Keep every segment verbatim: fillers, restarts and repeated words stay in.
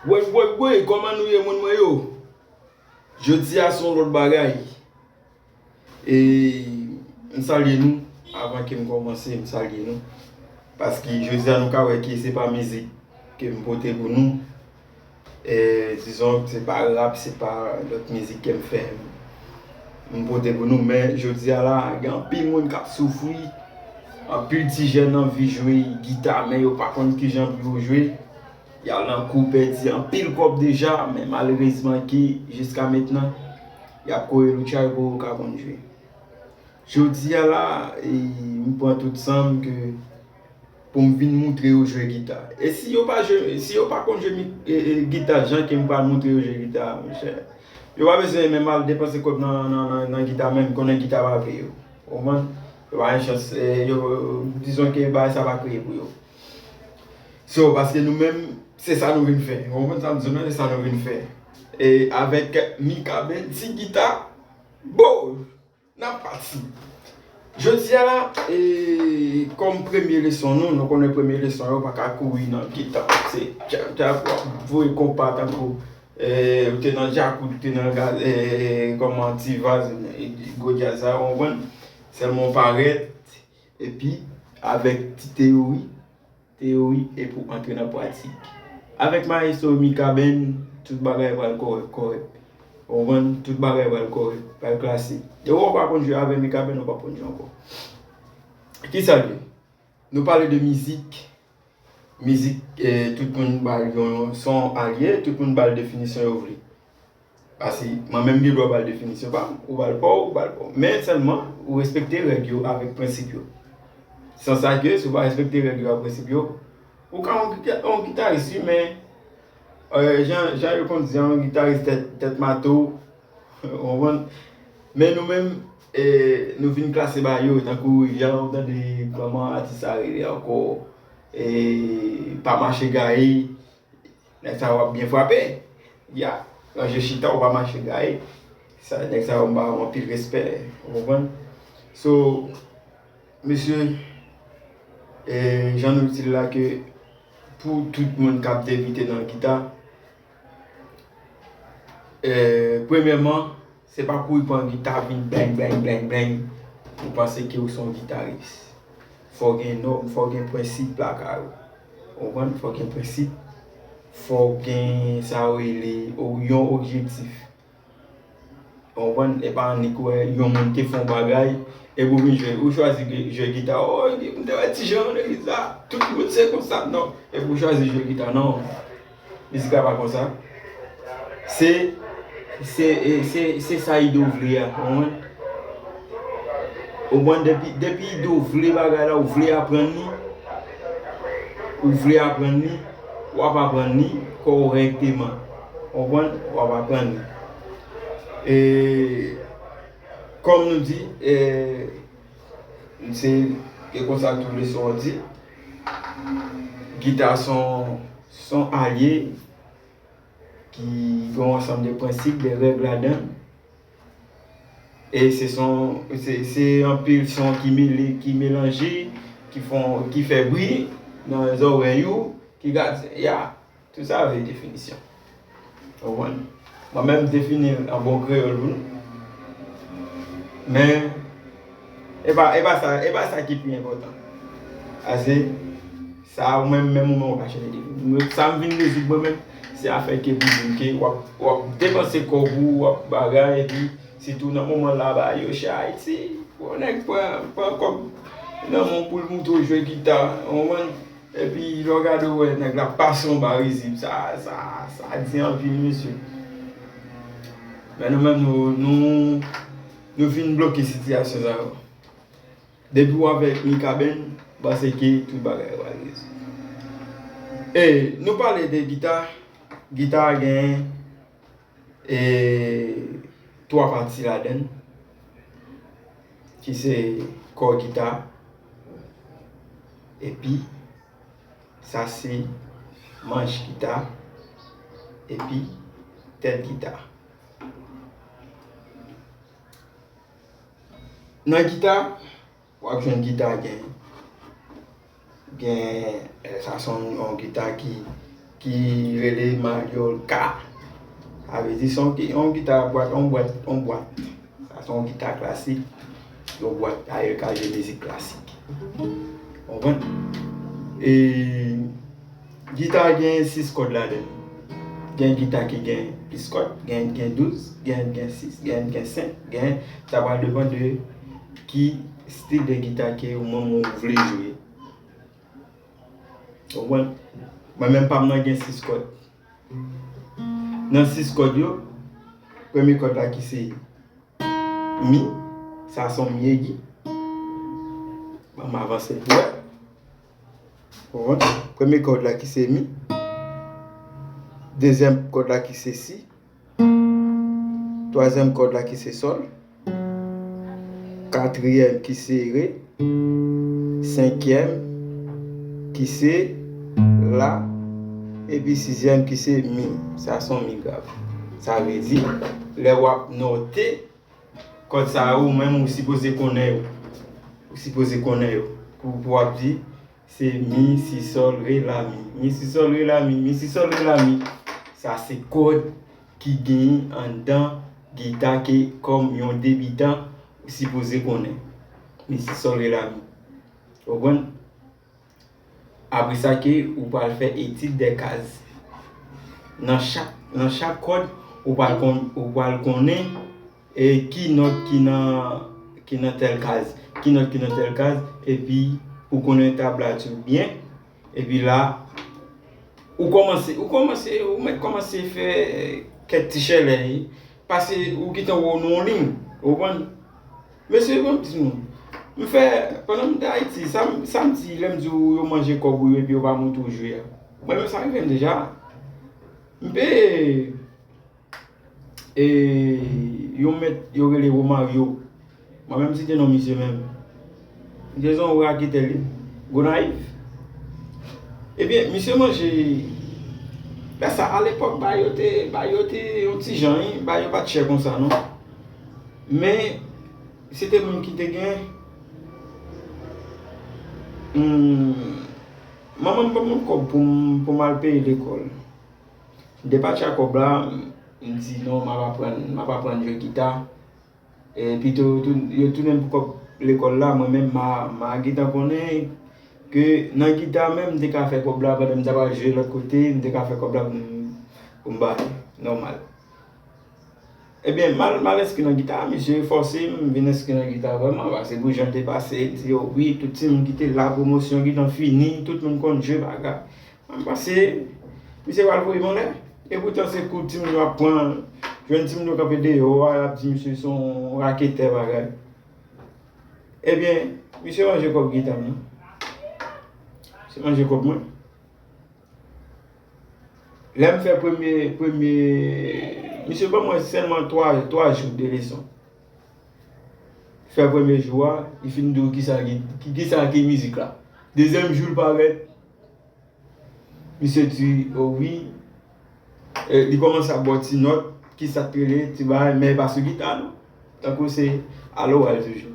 Woy, woy, woy, kòman nou ye, moun mwen yo? Jodi a se yon lòt bagay. E m salye nou, avan ke m kòmanse, m salye nou. Paske jodi a nou ka wè ke se pa mizik ke m pote pou nou. E, dizon, se pa rap, se pa lòt mizik ke m fè. M pote pou nou, men jodi a la, gen anpil moun k ap soufri. Anpil ti jèn anvi jwe gita, men yo pa konn kijan pou yo jwe. Y al nan kou, pèdi anpil kòb deja, men malerezman ke jiska mentnan, y ap kore loutchay pou yo ka konn jwe. Jodi a la, e, m pran tout san m ke pou m vin moutre yo jwe gita. E si yo pa jwe, si yo pa konn jwe mi- e, e, gita jan ke m pral moutre yo jwe gita, monchè, yo pa bezwen menm al depanse kòb nan, nan, nan, nan gita menm, konnen gita pa vle yo. Ou konprann? Yo pa gen chans, e, yo, dizon ke bagay sa pa kreye pou yo. So, paske nou menm, se sa nou vin fè. Ou konprann sa m di w la, se sa nou vin fè. E avèk Mikaben, ti gita, bo! N ap pati. Jodi a la, e, kòm premye leson nou, nou konnen premye leson yo pa ka kouri nan gita. Se tchap, tchap, w ap voye konpa tankou, e, ou te nan djakout, ou te nan gaz, e, kòman ti vaz, e, gwo djaz sa, w konprann? Sèlman w parèt, epi avèk ti teyori, teyori epi w antre nan pratik. Avèk Maestro Mikaben, tout bagay pral kòrèk, kòrèk. Ou konprann? Tout bagay pral kòrèk, pral klase. Depi w pa konn jwe avèk Mikaben, ou p ap konn jwe ankò. Kisa l ye? Nou pale de mizik. Mizik, eh, tout moun ba l yon son al ye, tout moun ba l definisyon yo vle. Paske mwen menm gen dwa ba l definisyon pa m, ou ba l pa w, ou ba l pa w. Men sèlman, ou respekte règ yo avèk prensip yo. San sa ke, si w pa respekte règ yo ak prensip yo, ou ka yon gita- yon gitaris, wi, men, eh, jan, jan yo konn di, yon gitaris tèt, tèt mato, ou konprann? Men nou menm, eh, nou vin klase ba yo, tankou jan w tande kòman atis sa rele ankò, eh, pa mache gaye, nèg sa yo ap byen frape. Ya, ranje chita, ou pa mache gaye. Sa, nèg sa yo, m ba yo anpil respè, ou konprann? So, mesye, eh, jan nou di l la ke pou tout moun k ap debite nan gita, eh, premyèman, se pa kouri pran gita vin beng, beng, beng, beng. Ou panse ke ou se yon gitaris. Fò w gen nòm, fò w gen prensip lakay ou. Ou konprann? Fò w gen prensip. Fò w gen sa yo rele o- yon objektif. Ou konprann? E pa annik ou wè yon moun te fè yon bagay, epi ou vin jwe, ou chwazi ge- jwe gita. Oh, m te wè ti jan nan legliz la, tout moun se konsa. Non. Epi ou chwazi jwe gita. Non. Mizik la pa konsa. Se, se, e, se, se sa Ido vle a, ou konprann? Ou konprann, depi, depi Ido vle bagay la, ou vle aprann li, ou vle aprann li, w ap aprann li kòrèkteman. Ou konprann? W ap aprann li. E, kòm nou di, e, se, e konsa tou leson an di, gita se yon, se yon alye ki gen yon ansanm de prensip, de règ ladan l. E se son, se, se anpil son ki mele, ki melanje, ki fon, ki fè bri nan zòrèy ou, ki gad, ya, tout sa vle definisyon. Ou konprann? Mwen menm, m defini l an bon kreyòl pou nou. Men, e pa, e pa sa, e pa sa ki pi enpòtan. Ase, sa ou menm, menm ou menm ou ka chèche defini. Mwen, sa m vin rezoud mwen menm, se afè ke pou di m ke w ap, w ap depanse kòb ou, w ap bagay, epi sitou nan moman la, bagay yo chè Ayiti. Pou yon nèg pran, pran kòb nan men w pou l montre w jwe gita, ou konprann? Epi lè w gade w wè nèg la pase yon ba rizib, sa, sa, sa di anpil, mesye. Men nou menm, nou, nou, nou vin bloke sitiyasyon sa yo. Depi w avèk Mikaben, m panse ke tout bagay pral rezoud. E, nou pale de gita, gita gen, e, twa pati ladan l, ki se kò gita, epi sa se manch gita, epi tèt gita. Nan gita, w ap jwenn gita gen, gen, eh, sa se yon, yon gita ki, ki rele Mayolka. Sa vle di se yon ki-, yon gita bwat, yon bwat, yon bwat. Sa se yon gita klasik, yon bwat, Mayolka jwe mizik klasik. Konprann? E gita gen sis kòd ladan l. Gen gita ki gen plis kòd, gen, gen douz, gen, gen sis, gen, gen senk, gen, sa pral depann de ki stil de gita ke ou menm ou vle jwe. Ou konprann? Mwen menm pa m nan gen sis kòd. Nan sis kòd yo, premye kòd la ki se mi, sa se yon mi egi. Ban m avanse pou wè. Ou konprann? Premye kòd la ki se mi. Dezyèm kòd la ki se si. Twazyèm kòd la ki se sòl. Katriyèm ki se re. Senkyèm ki se la. Epi sizyèm ki se mi. Sa se yon mi grav. Sa vle di, lè w ap note kòd sa yo, ou menm ou sipoze konnen yo. Ou sipoze konnen yo. Pou, pou w ap di, se mi, si, sòl, re, la, mi. Mi, si, sòl, re, la, mi. Mi, si, sòl, re, la, mi. Sa se kòd ki genyen anndan gita ke kòm yon debitan ou sipoze konnen. Mi, si, sòl, re, la, mi. Ou konprann? Apre sa ke ou pral fè etid dè kaz. Nan chak, nan chak kòd, ou pral kon-, ou pral konnen e ki nòt ki nan, ki nan tèl kaz, ki nòt ki nan tèl kaz, epi pou konnen tablati w byen, epi la, ou kòmanse, ou kòmanse, ou mèt kòmanse fè kèk ti chèlè, pase ou gentan wè w nan yon liy, ou konprann? Mesye, ban m di nou, m fè, pandan m te Ayiti, sa m, sa m di, lè m di w yo manje kòb ou yo epi yo pa montre w jwe a. Mwen menm, sa rive m deja. M peye E yon mèt yo rele Romario. Mwen menm site non misye menm. Misye se yon raketè li. Gonayiv. Ebyen, misye manje. Lè sa, alepòk, bagay yo te, bagay yo te yon ti jan, wi. Bagay yo pa t chè konsa, non. Men, se te moun ki te gen. Hmm, manman m ban mwen kòb pou m, pou m al peye lekòl. M te pati ak kòb la, m di non, m ap aprann, m ap aprann jwe gita. E pito tou-, yo tounen m pou kòb lekòl la, mwen menm m a, m a gentan konnen ke nan gita menm, m te ka fè kòb la pandan m ta pral jwe lòt kote, m te ka fè kòb la pou m, pou m bay, nòmal. Ebyen, m al, m al enskri nan gita, misye fòse m vin enskri nan gita vrèman, paske pou jan l te pase, l di, o wi, tout timoun ki te la, pwomosyon gentan fini, tout moun konn jwe bagay. Mwen panse, misye pral voye m anlè. Epoutan se kou timoun yo ap pran, jwenn timoun yo kanpe deyò a, y ap di misye se yon raketè bagay. Ebyen, misye manje kòb gita m nan. Misye manje kòb mwen. Lè m fè premye, premye, misye ban mwen sèlman twa, twa jou de leson. Fè premye jou a, li fin di w kisa ki, ki, kisa ki mizik la. Dezyèm jou l parèt, misye di, o wi, e, li kòmanse ap ba w ti nòt, kisa k rele, ti bagay, men e pa sou gita non. Tankou se a loral toujou.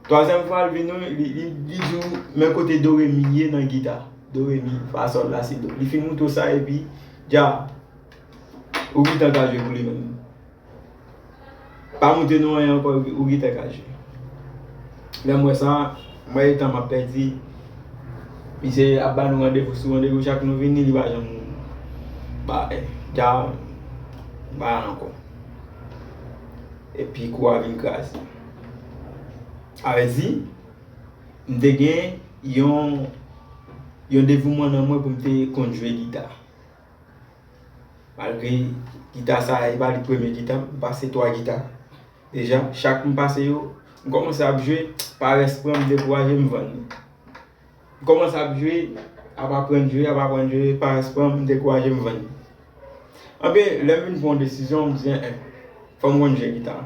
Twazyèm fwa l vin, wi, li, li, li di w, men kote do re mi ye nan gita. Do re mi, fa sòl la si do. Li fin montre w sa epi, dja, ou gentan ka jwe pou li menm. Pa montre nou anyen ankò, ou gentan ka jwe. Lè m wè sa, m wè e tan m ap pèdi. Misye ap ba nou randevou sou randevou, chak nou vini, li pa janm ba, eh, dja, m pa la ankò. Epi kou a vin kraze. Sa vle di, m te gen yon, yon devouman nan mwen pou m te konn jwe gita. Malgre gita sa a, e pa li premye gita m, m pase twa gita deja. Chak m pase yo, m kòmanse ap jwe, parès pran m, dekouraje, m vann li. M kòmanse ap jwe, ap aprann jwe, ap aprann jwe, parès pran m, m dekouraje, m vann li. Anben, lè m vin pran yon desizyon, m di, en, en, fò m konn jwe gita.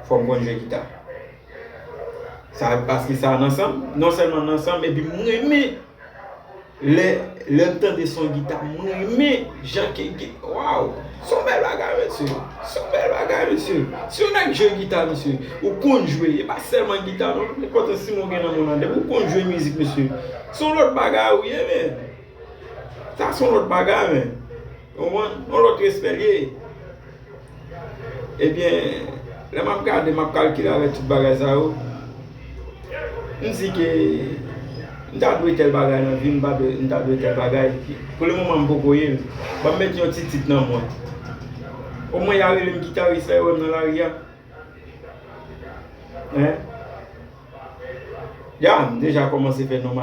Fò m konn jwe gita. Sa, paske sa nan san m, non sèlman nan san m, epi m renmen lè, lè m tande son gita, m renmen jan ke, ke, waw! Se yon bèl bagay, mesye. Se yon bèl bagay, mesye. Si yon nèg jwe gita, mesye, ou konn jwe, e pa sèlman gita, non. Nenpòt enstriman w gen nan mond lan, depi ou konn jwe mizik, mesye, se yon lòt bagay ou ye, men. Sa se yon lòt bagay, men. Ou konprann? Yon lòt respè l ye. Ebyen, lè m ap gade, m ap kalkile avèk tout bagay sa yo, m di ke m ta dwe tèl bagay nan vi m, m pa dwe, m ta dwe tèl bagay. Pou le moman, m poko ye l. Ban m met yon ti tit nan mwen. Omwen, y a rele m gitaris la, yo wè m nan lari a. Hein? Ya, m deja kòmanse fè non m